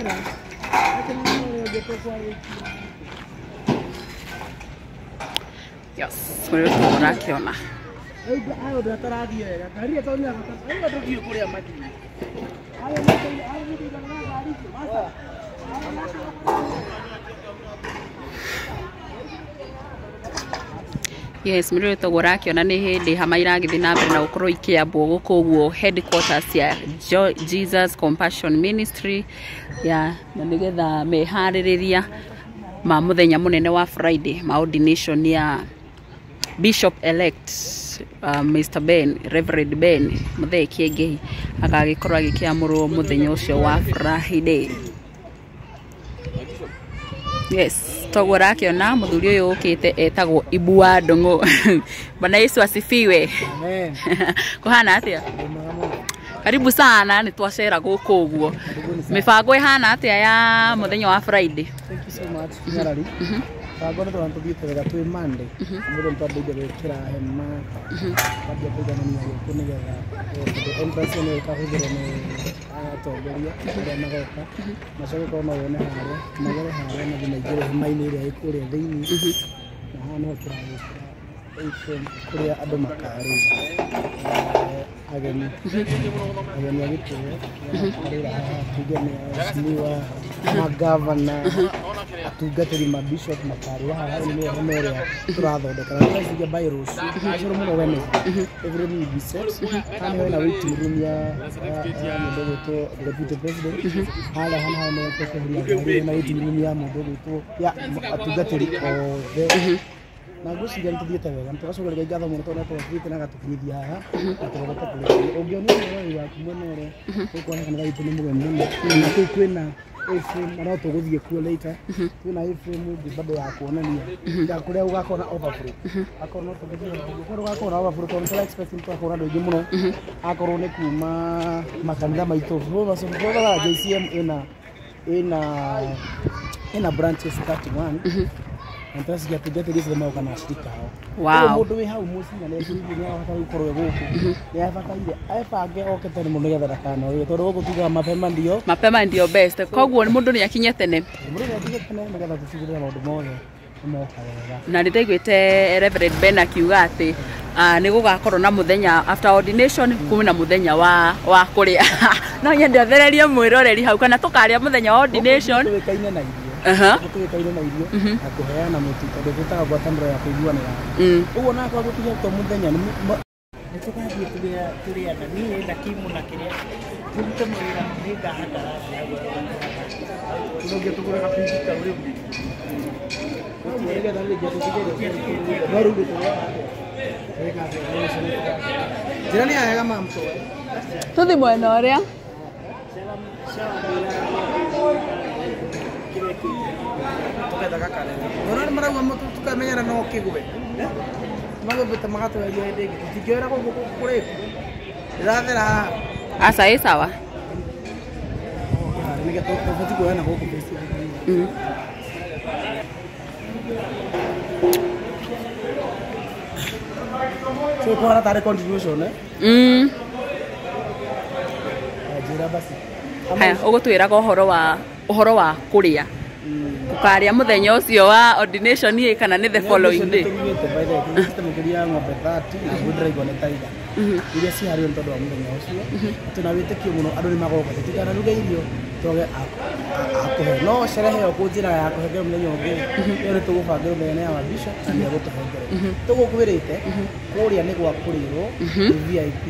Kamera. Yes, mũrĩ ũrakĩona. Yes, mũrĩ ũtũguo ũrakĩona nĩ hĩndĩ hama iragĩthiĩ na mbere na gũkorwo ikĩambwo gũkũ ũguo headquarters ya Jesus Compassion Ministry ya na nĩgetha meharĩrĩria ma mũthenya mũnene wa Friday ma ordination ya Bishop elect Mr. Ben, Reverend Ben Muthee Kiengei agagĩkorwo agĩkĩamũrwo mũthenya ũcio wa Friday. Yes, toguo ũrakĩona mũthuri ũyũ ũkĩte etagwo Ibu wa Ndũng'ũ. Bwana Yesu asifiwe. Amen. Kũhana atĩa? Karibu sana, nĩ twacera gũkũ ũguo. Mĩbango ĩhana atĩa ya mũthenya wa Friday? Thank you so much. Nyarari. Bango nĩ tondũ tũthiĩte wega twĩ Monday. Mũndũ nĩ twambĩrĩirie gwĩkĩra hema. Twambia kũiganania gũkũ nĩgetha tondũ entrance ĩno ĩkahũthĩrwo nĩ atongoria arĩa magoka. Macoke korwo no wone harĩa, magere harĩa mathiĩ maingĩre hema-inĩ ĩrĩa ĩ kũrĩa thĩinĩ. Na haha nĩho tũragĩkĩra apron kũrĩa andũ makarĩra. Ageni ageni a gĩtĩo makarĩra haha, tuge nĩ aheshimiwa, magavana, atungatĩri ma bishop makarĩra haha. Ĩno nĩyo hema ĩrĩa tũrathondeka na tũreciria by rũciũ rũciũ mũno Wednesday everything will be set. Haha nĩho hena waiting room ya mũndũ ũgwĩtwo deputy president. Harĩa hana haha nĩho tũkweheria ngari, hena waiting room ya mũndũ ũgwĩtwo ya atungatĩri othe. Na ngwĩciria nĩ tũthiĩte wega, nĩ tũgacokeria ngatho mũno tondũ nĩ tũthiĩte na agatũkinyithia haha na tũkahota kũrĩkia. Ũngĩonio ũrori waku mwena ũrĩa ũkuona kanitha witũ nĩ mũgemu mũno, na kũu kwĩna A-frame na no tũgũthiĩ kuo later. Kwĩna A-frame ĩngĩ bado ya kuonania ya kũrĩa gũgakorwo na overflow. Akorwo no tũgĩthiĩ ũguo kũrĩa gũgakorwo na overflow, tondũ nĩ expect nĩ tũgakorwo na andũ aingĩ mũno, akorwo nĩ kuma makanitha maitũ. JCM ĩna branches 31 na tũraciria atungatĩri acio magoka na ashirika ao. Koguo mũndũ wĩ hau mũciĩ na nĩekũigua nĩ arabata gũkorwo e gũkũ, nĩ abataire ebange oke tene mũno nĩgetha ndakanoge, tondũ gũkũ tugaga mapema ndio Mapema ndio best. Koguo mũndũ nĩ akinye tene. Mũndũ nĩ akinye tene nĩgetha tũtigĩrĩre maũndũ mothe nĩmoka wega. Na nĩ ndaiguĩte Reverend Ben akiuga atĩ nĩ gũgakorwo na mũthenya after ordination, kwĩna mũthenya wa kũrĩa. No nyende othererie mwĩroreri hau kana tũkarĩa mũthenya wa ordination. Tũĩkaine na irio. Tũĩkaine na irio na kũheana mũtu, tondũ twĩtaga ngwatanĩro ya kũiguanĩra. Ũguo nakorwo gũtigĩtwo mũthenya nĩ tũgathiĩ tũrĩana niĩ na Kimu na kĩrĩa tũrute mawĩra nĩ ngahanda rathi hau. Tũngĩ tũgũre gabindi kau rĩu. Nĩgetha rĩngĩ tũtigĩrĩre. No rĩu tũreka atĩa? Njĩra nĩ ya wega mamto. Tũthiĩ mwena ũrĩa. Tũgetha gakarega. Ona nĩ marauga tũkamenyera no kĩgwe. Magũbĩte magatweria hĩndĩ ĩngĩ. Tũtingĩoera gũkũ kũrĩku. Ndĩrathera haha. Aca ĩ sawa. Nĩgetha tũbatiĩ kuoyana gũkũ basi. So kũhana tarĩ contribution, eh? Njĩra basi. Haya, ũgũtwĩraga ũhoro wa kũrĩa. Ũkarĩa mũthenya ũcio wa ordination ĩ kana nĩ the following day? Tũrugĩte, by the way, tũrugĩte makĩria ya ng'ombe 30 na mbũri ndĩraigua nĩ ta 3 iria ciharĩrio nĩ tondũ wa mũthenya ũcio. Twĩna wĩtĩkio mũno andũ nĩ magoka, tũtikanaruge irio twage a kũhe, no sherehe ĩyo kũnjĩra ya kũhengera mũthenya ũngĩ ĩyo nĩ tũgũbangĩrwo mũthenya nĩ ya bishop na nĩ egũtũhengere. Tũgũkwĩrĩte kũrĩa nĩ gwa kũrĩrwo nĩ VIP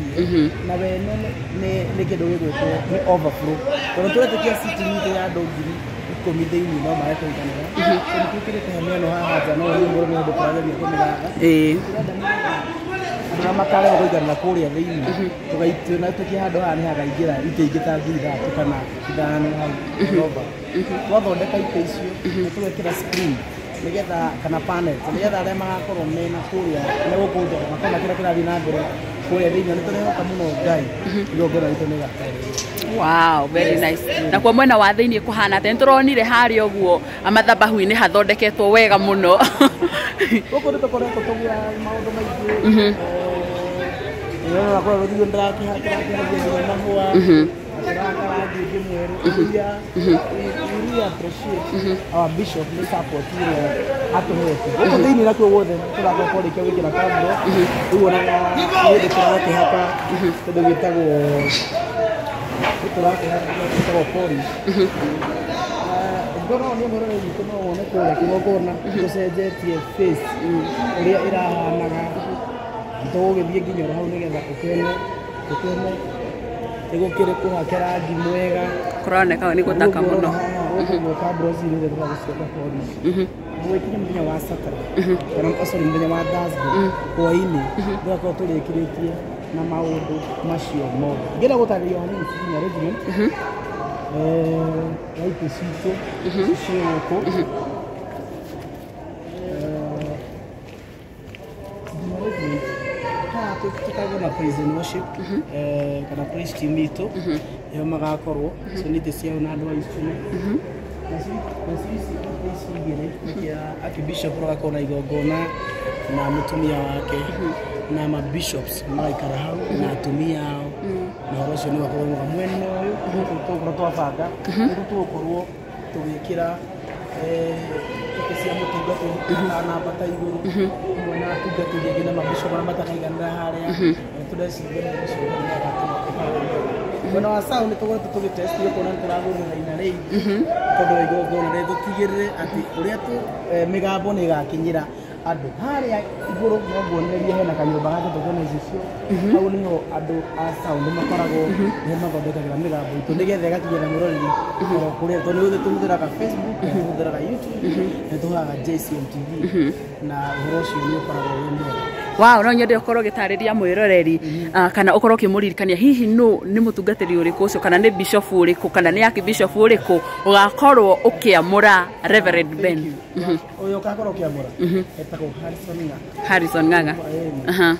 na wene nĩ kĩndũ gĩgwĩtwo nĩ overflow, tondũ tũretĩkia sitting itũ ya andũ 10,000 thĩinĩ no mage kũiganĩra. So nĩ twĩkĩrĩte hema ĩno haha nja, no rĩu mũndũ nĩ ũndũ tũrageria kũmĩganga. Andũ arĩa makarega kũiganĩra kũrĩa thĩinĩ tũgaitĩkia handũ haha nĩ hakaingĩra itĩ ingĩ ta 3,000 kana 5,000 hau over. Twathondeka itĩ icio nĩ tũgekĩra screen nĩgetha kana panel nĩgetha arĩa magakorwo mena kũrĩa me gũkũ nja makona kĩrĩa kĩrathiĩ na mbere kũrĩa thĩinĩ. Nĩ tũrehoka mũno Ngai igongona ritũ nĩ rĩgakorwo. Wow, very nice. Na kwa mwena wa thĩinĩ kũhana atĩa? Nĩ tũronire harĩa ũguo mathabahu-inĩ hathondeketwo wega mũno. Gũkũ nĩ tũkoretwo tũgĩra maũndũ maingĩ. Nĩrona kũrĩa rũthirio ndĩrakĩhakia nginya mahũa. Tũrahaka rangi ũngĩ mwerũ. We really appreciate our bishop nĩ support ĩrĩa atũhete. Gũkũ thĩinĩ nakuo guothe tũrakorwo twarĩkia gwĩkĩra kaburo. Rĩu onaga hĩndĩ tũrakĩhaka kĩndũ gĩtagwo tũrakĩhaka gĩtagwo polish. Ũngĩkorwo nĩ mwĩroreri witũ no wone kũrĩa kĩgongona tũcenjetie face ũrĩa ĩrahanaga. Tũgũgĩthiĩ nginya oro hau nĩgetha ũkĩone nĩgũkĩrĩ kũhake rangi mwega. Kũroneka nĩ gũthaka mũno. Gũkũ guo kaburo cirĩ tũragĩciaka polish. Gwĩkinya mũthenya wa Saturday kana sorry mũthenya wa Thursday hwaĩ-inĩ tũgakorwo tũrĩkĩrĩtie na maũndũ macio mothe. Ngĩenda gũtarĩria hanini seating arrangement ya itĩ citũ ciĩ gũkũ. Seating arrangement haha tũkoragwo na praise and worship kana praise team itũ ĩyo magakorwo icio nĩ itĩ ciao na andũ a instrument. Nacio ici itĩ ici igĩrĩ nĩ kĩa archbishop ũgakorwo na igongona na mũtumia wake na ma bishops magaikara hau na atumia ao na ũhoro ũcio nĩ ũgakorwo mwega. Mwena ũyũ tũgũkorwo twabanga nĩguo tũgũkorwo tũgĩkĩra itĩ cia mũtungatĩri atanambata igũrũ hamwe na atungatĩri angĩ na mabishop arĩa matakaiganĩra harĩa. Na tũreciria mũthenya ũcio Ngai nĩagatũma ũkorwo wĩ mwega. Mwena wa sound nĩtũkoretwo tũgĩtest gũkũ na nĩtũragũrĩra ina rĩingĩ tondũ wa igongona rĩrĩ tũtigĩrĩre atĩ ũrĩa mĩgambo nĩ ĩgakinyĩra andũ. Harĩa igũrũ no nguonererie hena kanyũmba gakĩtwo kena icicio. Hau nĩho andũ a sound makoragwo nĩho mathondekagĩra mĩgambo itũ nĩgetha ĩgakinyĩra mwĩroreri oro kũrĩa tondũ nĩ tũhũthĩraga Facebook, nĩ tũhũthĩraga YouTube, nĩ tũhũthĩraga JCM TV na ũhoro ũcio nĩ ũkoragwo wĩ mwega. Wow, no nyende ũkorwo ũgĩtarĩria mwĩroreri kana ũkorwo ũkĩmũririkania hihi nũ nĩ mũtungatĩri ũrĩkũ ũcio kana nĩ bishop ũrĩkũ kana nĩ archbishop ũrĩkũ ũgakorwo ũkĩamũra Reverend Ben. Ũyũ ũgakorwo ũkĩamũra etagwo Harrison Ng'ang'a. Harrison Ng'ang'a. Aha.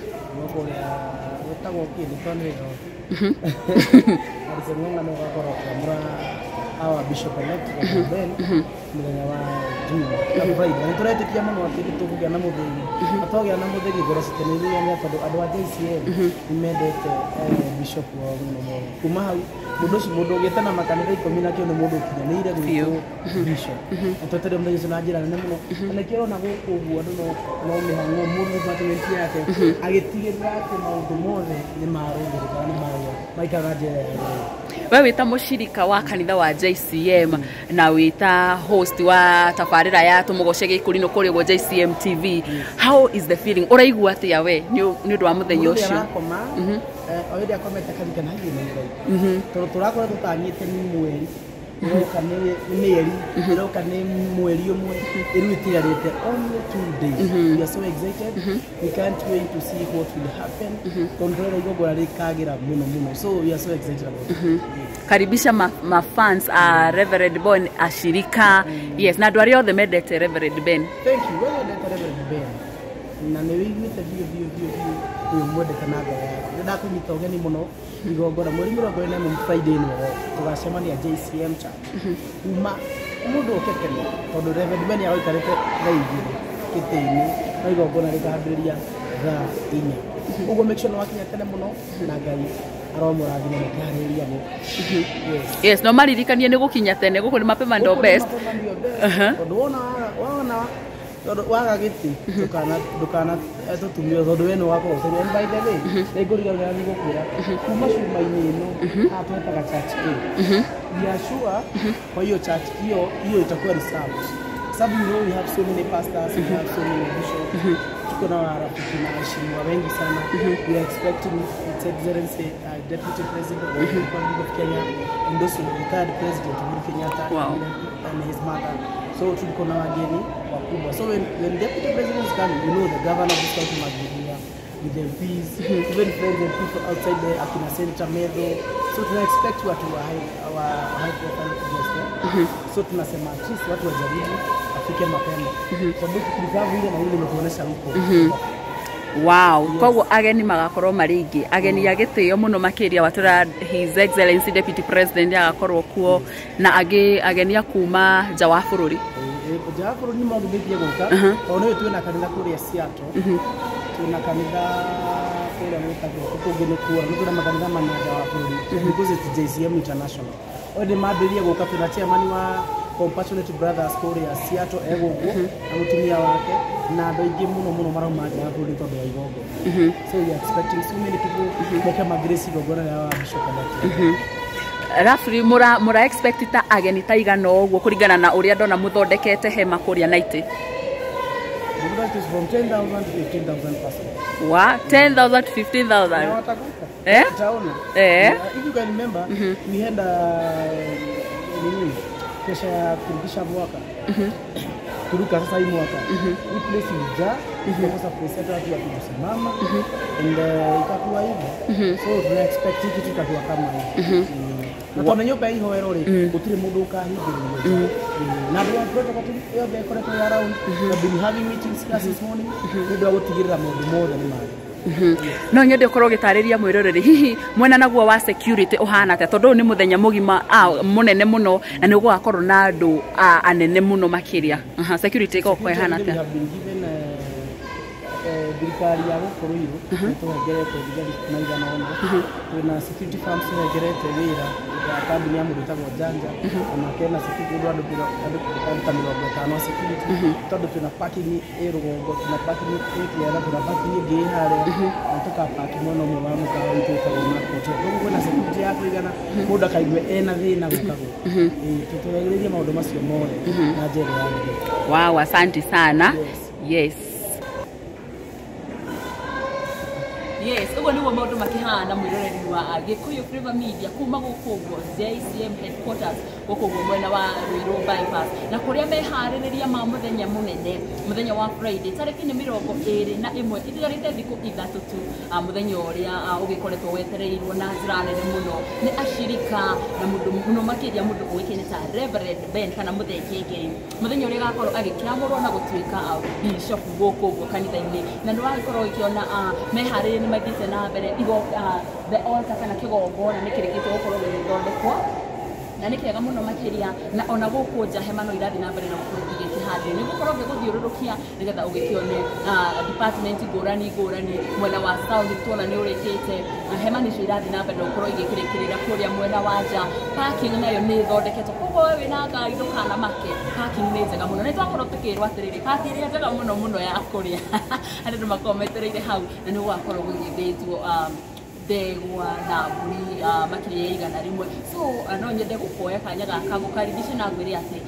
Kũrĩa wĩtagwo kĩ nĩ tondũ nĩ Harrison Ng'ang'a nĩ ũgakorwo ũkĩamũra our bishop elect Reverend Ben mũthenya wa Juma Friday. Nĩ tũretĩkia mũno atĩ nĩ tũkũgĩa na mũthĩgi na twagĩa na mũthĩgi ngoro citũ nĩ iriania tondũ andũ a JCM nĩ mendete bishop wao mũno mũno. Kuma hau mũndũ ũcio mũndũ ũgĩte na makanitha 10 na kĩo nĩ mũndũ ũkinyanĩire gwĩtwo bishop. Na twetereire mũthenya ũcio na njĩra nene mũno. Na nĩkĩo ũrona gũkũ ũguo andũ no mĩhang'o mũndũ department yake agĩtigĩrĩra atĩ maũndũ mothe nĩ marũngĩrĩka na nĩ maikara na njĩra ĩrĩa yagĩrĩire. We wĩta mũcirika wa kanitha wa JCM na wĩta host wa tabarĩra ya tũmũgoce gĩkũrinũ kũrĩa ũguo JCM TV, how is the feeling? Ũraigua atĩa we nĩ ũndũ wa mũthenya Mũndũ ũcio? arakoma o hĩndĩ akomete karirikana hihi nĩ mũthenya tondũ tũrakorwo tũtanyĩte nĩ mweri ĩroka nĩ mĩeri ĩroka nĩ mweri ũmwe rĩu ĩtigarĩte only 2 days. We are so excited, we can't wait to see what will happen tondũ tũrenda igongona rĩkagĩra mũno mũno, so we are so excited about it. Karibisha ma fans a Reverend Ben ashirika, yes, na andũ arĩa othe mendete Reverend Ben. Thank you. Wewe wendete Reverend Ben na nĩ wĩiguĩte biũ biũ biũ biũ ũyũ mwendete na ngoro yaku. Nĩ ndakũnyita ũgeni mũno igongona mweri 41 Friday ĩno tũgacemania JCM Church. Kuma mũndũ oke tene tondũ Reverend Ben agũikarĩte thaa 2 gĩtĩ-inĩ no igongona rĩkambĩrĩria thaa 4. Ũguo make sure nĩ wakinya tene mũno na Ngai aromũrathima mũkĩharĩrĩria gũkũ. Yes. Yes, no maririkanie nĩ gũkinya tene gũkũ nĩ mapema ndo best. Gũkũ nĩ mapema ndio best. Tondũ wona tondũ waga gĩtĩ ndũkana tũtumio tondũ we nĩ wakorwo ũtũmio. And by the way nĩ ngũriganĩra nĩ gũkwĩra kuma cuma-inĩ ĩno haha twetaga church A. We are sure kwa hiyo church hiyo hiyo itakuwa reserved. Sababu you know we have so many pastors, we have so many bishops. Tuko na warafiki na waheshimiwa wengi sana. We are expecting His Excellency Deputy President of the Republic of Kenya and also the third President Uhuru Kenyatta. Wow. And his mother. So tuko na wageni wakubwa. So when Deputy President is coming, you know the governor of this county must be here with the MPs, even friends and people outside there, akina Senator Medho. So tuna expect watu wa high profile guests. So tunasema at least watu wajaribu wafike mapema. Sababu tukireserve ile na ile imetuonesha huko. Wow, koguo ageni magakorwo marĩ aingĩ, ageni a gĩtĩo mũno makĩria watũra His Excellency Deputy President agakorwo kuo na angĩ ageni a kuma nja wa bũrũri. Nja wa bũrũri nĩ mambĩtie gũka tondũ nĩ twĩna kanitha kũrĩa Seattle, twĩna kanitha Kũrĩa gwĩtagwo kũngĩ nĩ kuora nĩ kwĩna makanitha mana nja wa bũrũri because it's JCM International. Already mambĩrĩria gũka, twĩna chairman wa Compassionate Brothers kũrĩa Seattle egũkũ na mũtumia wake na andũ aingĩ mũno mũno marauma nja wa bũrũri tondũ wa igongona. So we are expecting so many people moke magrace igongona rĩa wa Bishop elect. Roughly mura expect ta ageni ta igana ũguo kũringana na ũrĩa ndona mũthondekete hema kũrĩa naitĩ? That is from 10,000 to 15,000 persons. Wa 10,000 to 15,000. Na watakuta. Eh? Utaona. Eh? If you can remember, we had nini, kesha ya kurudisha mwaka. Kuruka sasa hii mwaka. Hii place ilijaa, tukakosa place hata watu wa kusimama. And ikakuwa hivyo. So tuna expect hii kitu itakuwa kama hivi. Na tondũ nyũmba ya ihoero rĩ, gũtirĩ mũndũ ũkahingĩrĩrio. Na andũ a protocol yothe ĩkoretwo ĩ around. We've been having meetings class this morning nĩ ũndũ wa gũtigĩrĩra maũndũ mothe nĩ magĩrĩru. No nyende ũkorwo ũgĩtarĩria mwĩroreri hihi mwena naguo wa security ũhana atĩa, tondũ ũyũ nĩ mũthenya mũgima mũnene mũno na nĩ gũgakorwo na andũ anene mũno makĩria. Aha, security ĩgakorwo ĩhana We atĩa? have been given thirikari ya gũkũ Ruiru nĩ tũhengerete thigari maigana ũna. Twĩna security firms tũhengerete wĩra ya kambuni ya mũndũ wĩtagwo Janja, onake ena security ũndũ andũ ta 50 a security, tondũ twĩna parking ĩ rũgongo, twĩna parking ĩ kĩara, twĩna parking ĩngĩ ĩ harĩa, na tũkapaki mwena ũmwe wa mũkawa witũ wĩtagwo Mark Hotel. Koguo kwĩna security ya kũigana mũndũ akaigue ena thĩna gũka gũkũ. Tũtũgagĩrĩria maũndũ macio mothe na njĩra ĩrĩa yagĩrĩire. Wow, asante sana. Yes. Yes, ũguo nĩguo maũndũ makĩhana, mwĩroreri wa Gĩkũyũ Flavor Media, kuma gũkũ ũguo JCM headquarters, gũkũ ũguo mwena wa Ruiru bypass, na kũrĩa meharĩrĩria ma mũthenya mũnene, mũthenya wa Friday tarĩki nĩ 21, itigarĩte thikũ 3 tu, mũthenya ũrĩa ũgĩkoretwo wetereirwo na njĩra nene mũno nĩ ashirika na mũndũ mũno makĩria mũndũ ũĩkaine ta Reverend Ben kana Mũthee Kĩengei, mũthenya ũrĩa agakorwo agĩkĩamũrwo na gũtuĩka bishop gũkũ ũguo kanitha-inĩ. Na nĩ wagĩkorwo ũgĩkĩona meharĩrĩria nĩ mathiĩte na mbere, the altar kana kĩgongona nĩ kĩrĩkĩtie gũkorwo gĩgĩthondekwo na nĩ kĩega mũno makĩria, na ona gũkũ nja hema no irathiĩ na mbere na gũkorwo igĩkĩhandĩrio. Nĩ gũkorwo ngĩgũthiũrũrũkia nĩgetha ũgĩkĩone department ngũrani ngũrani. Mwena wa sound tuona nĩ ũrĩkĩte, na hema nĩcio irathiĩ na mbere na gũkorwo igĩkĩrĩkĩrĩra kũrĩa mwena wa nja. Parking nayo nĩ ĩthondeketwo, koguo we wĩna ngari ndũkanamake, parking nĩ njega mũno. Nĩ twakorwo tũkĩrwo atĩrĩrĩ, parking ĩrĩa njega mũno mũno ya kũrĩa andũ nĩ makorwo metereire hau, na nĩ gũgakorwo gũgĩthĩnjwo ndegwa na mbũri makĩria ya 100. So no nyende gũkuoya kanya gaka gũkaribisha na ngwĩre atĩ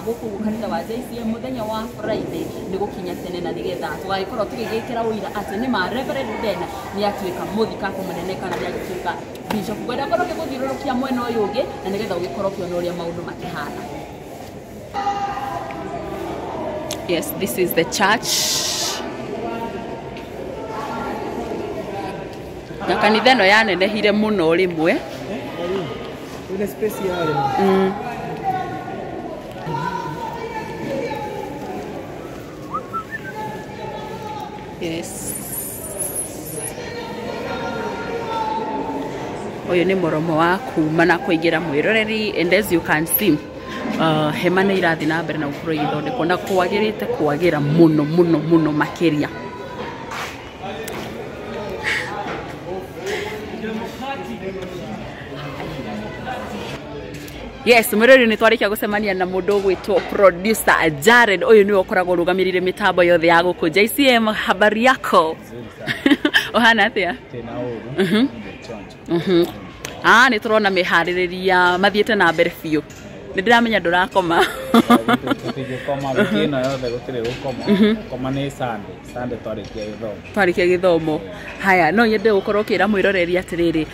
gũkũ ũguo kanitha wa JCM mũthenya wa Friday nĩ gũkinya tene, na nĩgetha tũgagĩkorwo tũgĩgĩkĩra ũira atĩ nĩ ma Reverend Ben nĩ atuĩka mũthikabu mũnene kana nĩ agĩtuĩka bishop. Ngwenda ngorwo ngĩgũthiũrũrũkia mwena ũyũ ũngĩ na nĩgetha ũgĩkorwo ũkĩona ũrĩa maũndũ makĩhana. Yes, this is the church, na kanitha ĩno yanenehire mũno rĩmwe. Ile space ya arĩmi. Yes. Ũyũ nĩ mũromo wa kuma na kũingĩra, mwĩroreri, and as you can see, hema nĩ irathiĩ na mbere na gũkorwo igĩthondekwo na kwagĩrĩte kwagĩra mũno mũno mũno makĩria. Yes, mwĩroreri, nĩ twarĩkia gũcemania na mũndũ ũgwĩtwo producer Jared. Ũyũ nĩwe ũkoragwo ũrũgamĩrĩire mĩtambo yothe ya gũkũ JCM. Habari yako? Ũhana atĩa? Tena ũru chonjo. Ah, nĩ tũrona mĩharĩrĩria mathiĩte na mbere biũ, nĩ ndĩramenya ndũrakoma. Tũtingĩkoma wiki ĩno yothe, gũtirĩ gũkoma. Gũkoma nĩ Sunday, Sunday twarĩkia gĩthomo. Twarĩkia gĩthomo. Haya, no nyende gũkorwo ũkĩra mwĩroreri atĩrĩrĩ,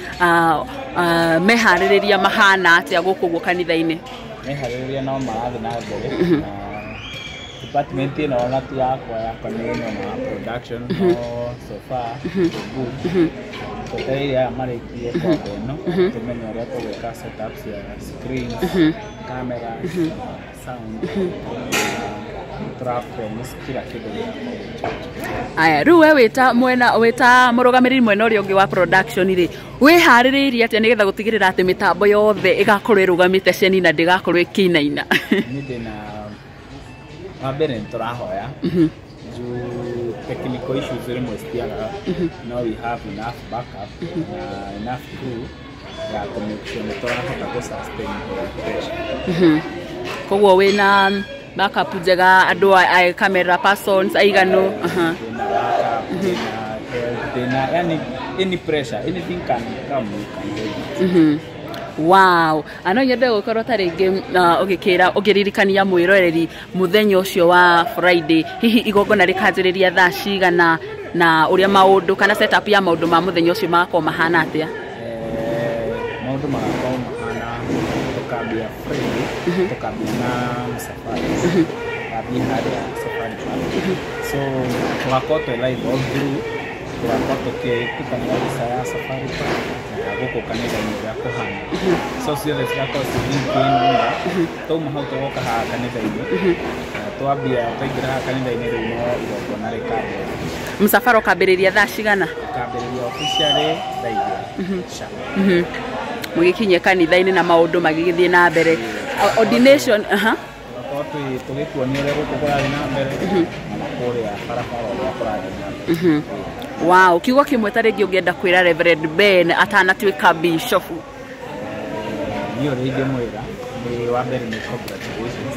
meharĩrĩria mahana atĩa gũkũ ũguo kanitha-inĩ? Meharĩrĩria no marathiĩ na mbere, na department ĩno ona ti yakwa, yakwa nĩ ĩno na production, no so far so good. Twetereire aya marĩkie kwamba ĩno tũmenye ũrĩa tũgwĩka setup cia screens, cameras, sound. Tũra promise kila kĩndũ gĩgakorwo gĩ. Aya, rĩu we wĩta mwena wĩta mũrũgamĩrĩri mwena ũrĩa ũngĩ wa production rĩ, wĩharĩrĩirie atĩa nĩgetha gũtigĩrĩra atĩ mĩtambo yothe ĩgakorwo ĩrũgamĩte ceni na ndĩgakorwo ĩkĩinaina? Niĩ ndĩna wa mbere nĩ tũrahoya juu Technical issues rĩmwe citiagaga, no we have enough backup na enough crew ya kũ make sure nĩ tũrahota kũ sustain the pressure. Koguo wĩna backup njega, andũ a camera persons aiganu? Aha. Twĩna backup, twĩna help, twĩna yani any pressure, anything can come, we can take it. Wow, ano nyende gũkorwo ta rĩngĩ ũgĩkĩra ũngĩririkania mwĩroreri mũthenya ũcio wa Friday, hihi igongona rĩkanjĩrĩria thaa cigana, na ũrĩa maũndũ kana setup ya maũndũ ma mũthenya ũcio magakorwo mahana atĩa? Maũndũ magakorwo mahana, tũkambia Friday, tũkambia na msafara, tũkambia harĩa Safari Park, so tũgakorwo twĩ live all through, tũgakorwo tũkĩtukania mbica ya Safari Park na gũkũ kanitha-inĩ ũrĩa kũhana, so ciothe cigakorwo ci link in number. Twauma hau tũgoka haha kanitha-inĩ. Na twambia twaingĩra haha kanitha-inĩ, rĩu no igongona rĩkambia. Msafara ũkambĩrĩria thaa cigana? Ũkambĩrĩria officially thaa 2 sharp. Mũgĩkinye kanitha-inĩ na maũndũ magĩgĩthiĩ na mbere. Ordination, aha. Tũgakorwo tũgĩkuonia ũrĩa gũkũ kũrathiĩ na mbere na kũrĩa barabara ũrĩa kũrathiĩ na mbere. Wow, kiugo kĩmwe ta rĩngĩ ũngĩenda kwĩra Reverend Ben atanatuĩka bishop? Niĩ ũrĩa ingĩmwĩra nĩ, wa mbere nĩ congratulations,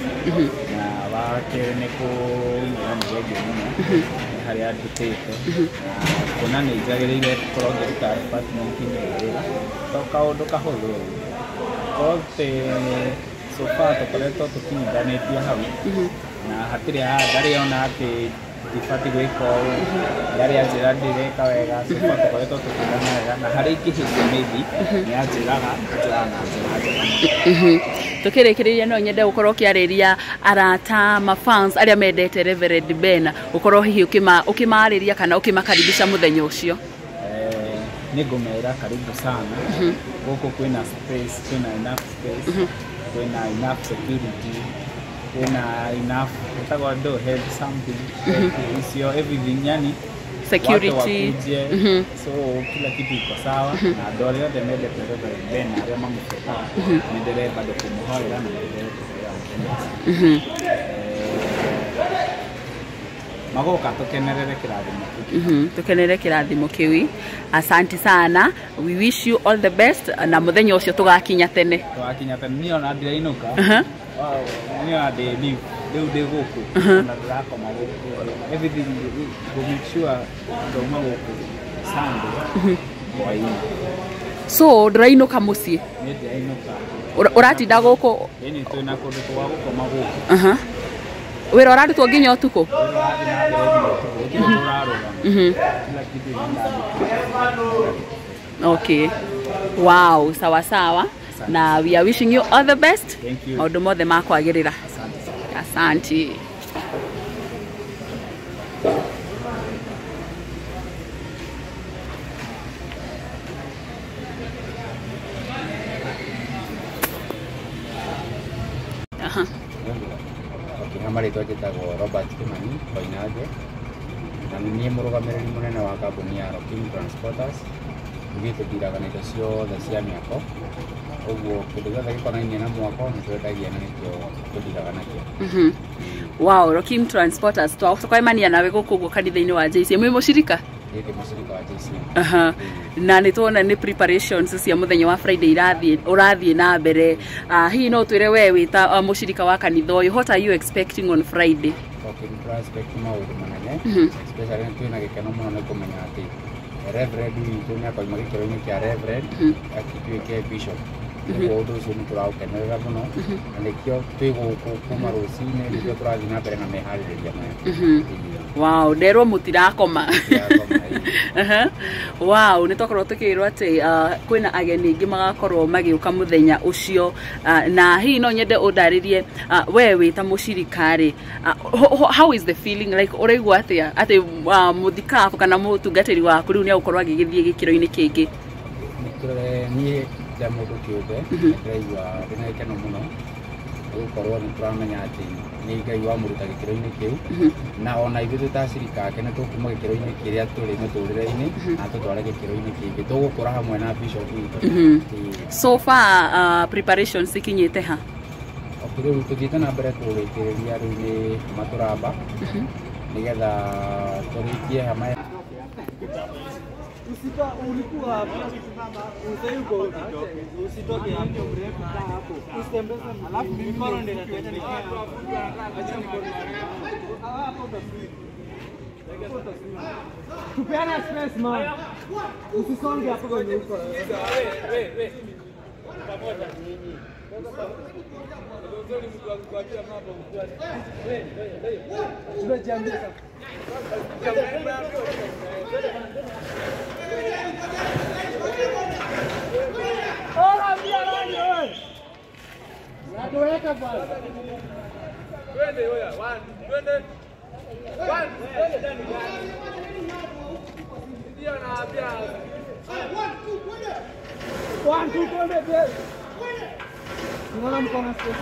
na wa kerĩ nĩ kũmwĩra nĩ thengiũ mũno nĩ harĩa ndutĩte, na kuona nĩ njagĩrĩire gũkorwo ngĩruta department-inĩ ĩyo wĩra to kaũndũ kahũthũ ũguo. Korwo atĩ so far tũkoretwo tũkinyithanĩtie hau na hatirĩ ndarĩ ona atĩ ndibatiĩ gwĩka ũũ, ndarĩ anjĩra ndireka wega. So far tũkoretwo tũkĩgana wega, na harĩa ingĩhĩtia maybe nĩ anjĩraga, anjĩraga na njĩra njega mũno. Tukĩrĩkĩrĩria, no nyende gũkorwo ũkĩarĩria arata, mafans arĩa mendete Reverend Ben, ũkorwo hihi ũkĩmarĩria kana ũkĩmakaribisha mũthenya ũcio. Nĩ ngũmera karibu sana gũkũ. Kwĩna space, kwĩna enough space, kwĩna enough security, kwĩna enough ĩtagwo ndũ health something icio, everything yani Security. Watu wakuje. So kila kitu iko sawa, na andũ arĩa othe mendete Reverend Ben na arĩa mamũbuataga, nĩ ndĩrenda bado kũmũhoera na nĩ kũhoera mũthenya ũcio. Magoka tũkenerere kĩrathimo kĩu. Tukenere kĩrathimo kĩu. Asante sana, we wish you all the best, na mũthenya ũcio tũgakinya tene. Twakinya tene. Niĩ ona ndirainũka. Wow, niĩ ona ndĩ leave rĩu, ndĩ gũkũ na ndĩrakoma gũkũ, everything go make sure ndauma gũkũ Sunday hwaĩ-inĩ. So ndũrainũka mũciĩ? Niĩ ndirainũka. Ũratinda gũkũ? Ĩni, twĩna kũndũ twa gũkoma gũkũ. Aha. Wĩra ũrarutwo nginya ũtukũ? Wĩra ũrathiĩ na mbere nginya ũtukũ, gũtirĩ tũrarũgama, kila kitu inaenda. Okay, wow, sawa sawa, na we are wishing you all the best. Thank you. Maũndũ mothe makwagĩrĩra. Asante sana. Asante. Aha. Okay, ha marĩtwa njĩtagwo Robert Kimani Koinange, na nĩ niĩ mũrũgamĩrĩri mũnene wa kambuni ya Rokim Transporters. Ithuĩ tũndiraga na indo ciothe cia mĩako, ũguo kĩndũ gĩothe gĩkonainie na mwako nĩ twendagia na nĩkĩo tũndiraga nakĩo. Wow, Rokim Transporters, twakwemania nawe gũkũ ũguo kanitha-inĩ wa JCM. Wĩ mũcirika? Niĩ ndĩ mũcirika wa JCM. Aha. Na nĩ tuona nĩ preparations cia mũthenya wa Friday irathiĩ, ũrathiĩ na mbere. Hihi no twĩre we wĩ ta mũcirika wa kanitha ũyũ, what are you expecting on Friday? Okay, nĩ tũra expect maũndũ manene, especially nĩ twĩna gĩkeno mũno nĩ kũmenya atĩ Reverend witũ nĩ akoima gĩkĩro-inĩ kĩa Reverend akĩtuĩke bishop. Ũguo ũndũ ũcio nĩ tũraũkenerera mũno, na nĩkĩo twĩ gũkũ kuma rũcinĩ, nĩkĩo tũrathiĩ na mbere na meharĩrĩria maya. Ĩĩ. Wow, nderwo mũtirakoma. Tũtirakoma, ĩĩ. Aha. Wow, nĩ twakorwo tũkĩrwo atĩ kwĩna ageni aingĩ magakorwo magĩũka mũthenya ũcio. Na hihi no nyende ũndarĩrie, we wĩ ta mũcirika rĩ, how is the feeling like, ũraigua atĩa atĩ mũthikabu kana mũtungatĩri waku rĩu nĩ egũkorwo agĩgĩthiĩ gĩkĩro-inĩ kĩngĩ? Niĩ ta mũndũ kĩũmbe nĩndĩraigua ndĩna gĩkeno mũno, nĩ gũkorwo nĩ tũramenya atĩ nĩ Ngai wamũruta gĩkĩro-inĩ kĩu, na ona ithuĩ twĩ ta acirika ake nĩ tũkuma gĩkĩro-inĩ kĩrĩa tũrĩ mũtũrĩre-inĩ na tũtware gĩkĩro-inĩ kĩngĩ, tũgũkũra hamwe na bishop witũ. Ĩĩ. So far, preparations ikinyĩte ha? Okay, rĩu tũthiĩte na mbere kũrĩkĩrĩria, rĩu nĩ hema tũramba. Nĩgetha tũrĩkie hama. Usitoke hapo, hapo. Usitembeze, alafu mikono ndio inatembea. Acha mikono. Hapo utaswim. Tupeane space man. Usisonge hapo kwenye huko. Wewe. Pamoja nyinyi. Tunajiambia. Hola, mia nani wewe? Unatuweka bwana. Twende wewe, 1, twende. 1, twende ndani. Ndio naambia. 1 2 twende. 1 2 twende. Unaona mkono space.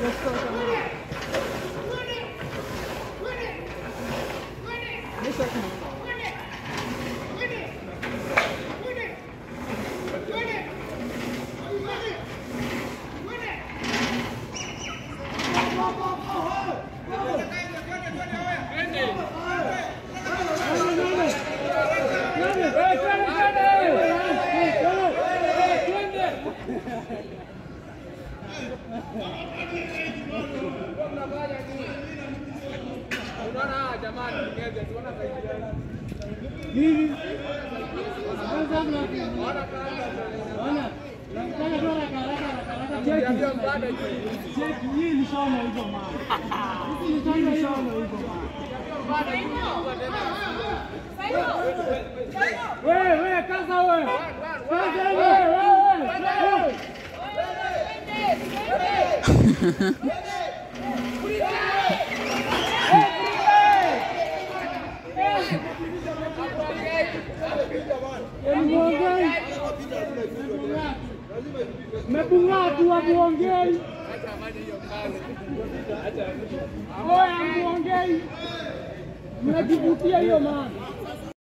Mnajivutia hiyo maana.